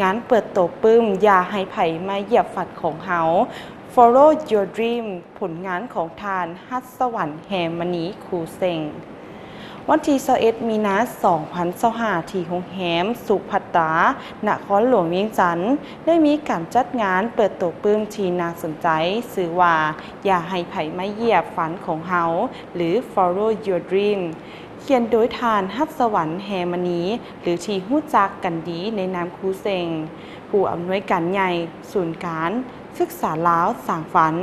ງານເປີດໂຕປຶ້ມ ຢ່າໃຫ້ໃຜມາຢຽບຝັນຂອງເຮົາ Follow Your Dream ຜົນງານຂອງທ່ານ ຮັດສະຫວັນ ແຮມະນີ ຄູເຊັງ. ວັນທີຊາວເອັດ ມີນາ ສອງພັນຊາວຫ້າ ທີ່ໂຮງແຮມສຸພັດຕາ ນະຄອນຫຼວງວຽງຈັນ ໄດ້ມີການຈັດງານເປີດໂຕປຶ້ມທີ່ໜ້າສົນໃຈ ຊື່ວ່າ ຢ່າໃຫ້ໃຜມາຢຽບຝັນຂອງເຮົາ ຫຼື Follow Your Dream ຂຽນໂດຍທ່ານ ຮັດສະຫວັນ ແຮມະນີ ຫຼື ທີ່ຮູ້ຈັກກັນດີໃນນາມຄູເຊັງ ຜູ້ອຳນວຍການໃຫຍ່ສູນການສຶກສາລາວສ້າງຝັນ.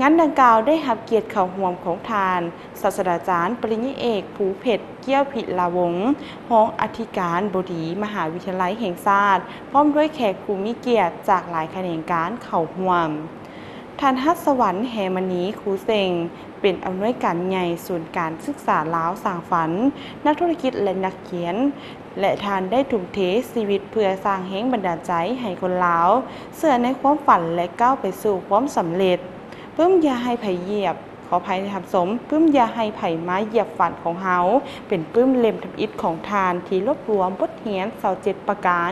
ງານດັ່ງກ່າວໄດ້ຮັບກຽດເຂົ້າຮ່ວມຂອງທ່ານ ສາດສະດາຈານ ປະລິນຍາເອກ ພູເພັດ ກ້ຽວພິລາວົງ ຮອງອະທິການບໍດີມະຫາວິທະຍາໄລແຫ່ງຊາດ ພ້ອມດ້ວຍແຂກຜູ້ມີກຽດຈາກຫຼາຍຂະແໜງການເຂົ້າຮ່ວມ. ທ່ານ ຮັດສະຫວັນ ແຮມະນີ ຄູເຊັງ ເປັນອຳນວຍການໃຫຍ່ສູນການສຶກສາລາວສ້າງຝັນ, ນັກທຸລະກິດ ແລະ ນັກຂຽນ ແລະ ທ່ານໄດ້ທຸ່ມເທຊີວິດເພື່ອສ້າງແຮງບັນດານໃຈໃຫ້ຄົນລາວເຊື່ອໃນຄວາມຝັນ ແລະ ກ້າວໄປສູ່ຄວາມສຳເລັດ. ປຶ້ມຢ່າໃຫ້ໃຜຢຽບ ຂໍອະໄພທ່ານຜູ້ຊົມ, ປຶ້ມຢ່າໃຫ້ໃຜມາຢຽບຝັນຂອງເຮົາ ເປັນປຶ້ມເຫຼັ້ມທຳອິດຂອງທ່ານ ທີ່ລວບລວມບົດຮຽນຊາວເຈັດປະການ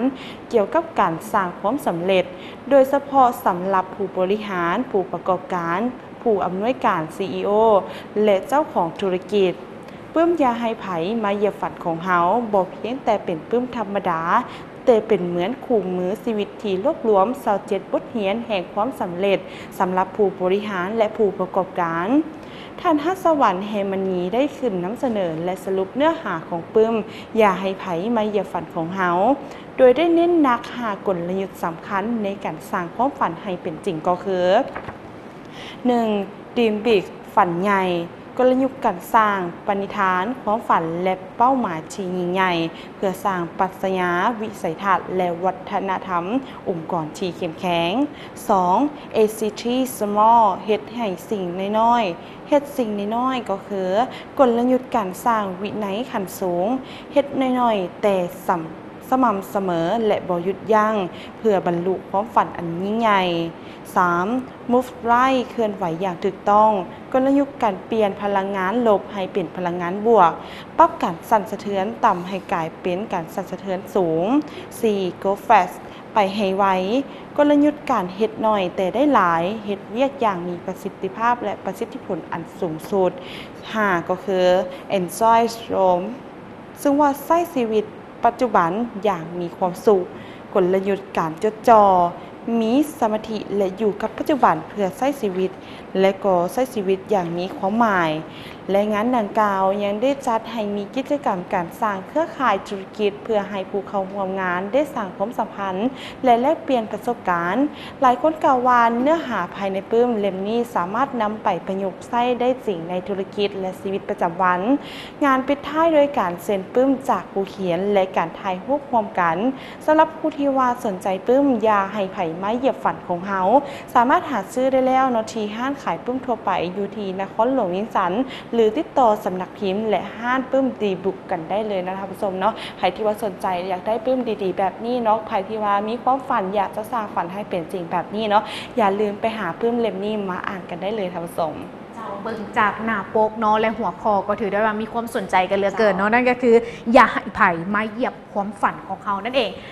ກ່ຽວກັບການສ້າງຄວາມສຳເລັດ ໂດຍສະເພາະສຳລັບຜູ້ບໍລິຫານ, ຜູ້ປະກອບການ, ຜູ້ອຳນວຍການ ຊີອີໂອ ແລະ ເຈົ້າຂອງທຸລະກິດ. ປຶ້ມຢ່າໃຫ້ໃຜມາຢຽບຝັນຂອງເຮົາ ບໍ່ພຽງແຕ່ເປັນປຶ້ມທຳມະດາ, ແຕ່ເປັນເໝືອນຄູ່ມືຊີວິດທີ່ລວບລວມຊາວເຈັດບົດຮຽນແຫ່ງຄວາມສຳເລັດສຳລັບຜູ້ບໍລິຫານ ແລະ ຜູ້ປະກອບການ. ທ່ານ ຮັດສະຫວັນ ແຮມະນີ ໄດ້ຂຶ້ນນຳສະເໜີ ແລະ ສະຫຼຸບເນື້ອຫາຂອງປຶ້ມ ຢ່າໃຫ້ໃຜມາຢຽບຝັນຂອງເຮົາ ໂດຍໄດ້ເນັ້ນໜັກຫ້າກົນລະຍຸດສຳຄັນໃນການສ້າງຄວາມຝັນໃຫ້ເປັນຈິງກໍຄື ໜຶ່ງ Dream Big ຝັນໃຫຍ່, ກົນລະຍຸດການສ້າງປະນິທານຄວາມຝັນ ແລະ ເປົ້າໝາຍທີ່ຍິ່ງໃຫຍ່ ເພື່ອສ້າງປັດຊະຍາ, ວິໄສທັດ ແລະ ວັດທະນະທຳອົງກອນທີ່ເຂັ້ມແຂງ. ສອງ ເອຊີທີ Small ເຮັດໃຫ້ສິ່ງນ້ອຍໆ ເຮັດສິ່ງນ້ອຍໆ ກໍຄື ກົນລະຍຸດການສ້າງວິໄນຂັ້ນສູງ, ເຮັດນ້ອຍໆ ແຕ່ສຳ ສະໝ່ຳສະເໝີ ແລະ ບໍ່ຢຸດຢັ້ງ ເພື່ອບັນລຸຄວາມຝັນອັນຍິ່ງໃຫຍ່. ສາມ Move Right ເຄື່ອນໄຫວຢ່າງຖືກຕ້ອງ, ກົນລະຍຸດການປ່ຽນພະລັງງານລົບໃຫ້ເປັນພະລັງງານບວກ, ປັບການສັ່ນສະເທືອນຕ່ຳໃຫ້ກາຍເປັນການສັ່ນສະເທືອນສູງ. ສີ່ Go Fast ໄປໃຫ້ໄວ, ກົນລະຍຸດການເຮັດໜ້ອຍແຕ່ໄດ້ຫຼາຍ, ເຮັດວຽກຢ່າງມີປະສິດທິພາບ ແລະ ປະສິດທິຜົນອັນສູງສຸດ. ຫ້າ ກໍຄື Enjoy Slow ຊຶ່ງວ່າໃຊ້ຊີວິດປັດຈຸບັນຢ່າງມີຄວາມສຸກ, ກົນລະຍຸດການຈົດຈ່ອ, ມີສະມາທິ ແລະ ຢູ່ກັບປັດຈຸບັນເພື່ອໃຊ້ຊີວິດ ແລະ ກໍໃຊ້ຊີວິດຢ່າງມີຄວາມໝາຍ. ແລະ ງານດັ່ງກ່າວຍັງໄດ້ຈັດໃຫ້ມີກິດຈະກຳການສ້າງເຄືອຂ່າຍທຸລະກິດ ເພື່ອໃຫ້ຜູ້ເຂົ້າຮ່ວມງານໄດ້ສ້າງຄວາມສຳພັນ ແລະ ແລກປ່ຽນປະສົບການ. ຫຼາຍຄົນກ່າວວ່າເນື້ອຫາພາຍໃນປຶ້ມເຫຼັ້ມນີ້ສາມາດນຳໄປປະຍຸກໃຊ້ໄດ້ຈິງໃນທຸລະກິດ ແລະ ຊີວິດປະຈຳວັນ. ງານປິດທ້າຍດ້ວຍການເຊັນປຶ້ມຈາກຜູ້ຂຽນ ແລະ ການຖ່າຍຮູບຮ່ວມກັນ. ສຳລັບຜູ້ທີ່ວ່າສົນໃຈປຶ້ມ ຢ່າໃຫ້ໃຜມາຢຽບຝັນຂອງເຮົາ ສາມາດຫາຊື້ໄດ້ແລ້ວເນາະ ທີ່ຮ້ານຂາຍປຶ້ມທົ່ວໄປຢູ່ທີ່ນະຄອນຫຼວງວຽງຈັນ ຫຼື ຕິດຕໍ່ສຳນັກພິມ ແລະ ຮ້ານປຶ້ມດີບຸກກັນໄດ້ເລີຍນະທ່ານຜູ້ຊົມເນາະ. ໃຜທີ່ວ່າສົນໃຈຢາກໄດ້ປຶ້ມດີໆແບບນີ້ເນາະ, ໃຜທີ່ວ່າມີຄວາມຝັນຢາກຈະສ້າງຝັນໃຫ້ເປັນຈິງແບບນີ້ເນາະ, ຢ່າລືມໄປຫາປຶ້ມເຫຼັ້ມນີ້ມາອ່ານກັນໄດ້ເລີຍທ່ານຜູ້ຊົມ. ເຈົ້າ ເບິ່ງຈາກໜ້າປົກເນາະ ແລະ ຫົວຂໍ້ກໍຖືໄດ້ວ່າມີຄວາມສົນໃຈກັນເຫຼືອເກີນເນາະ, ເຈົ້າ ນັ້ນກໍຄື ຢ່າໃຫ້ໃຜມາຢຽບຄວາມຝັນຂອງເຮົານັ້ນເອງ.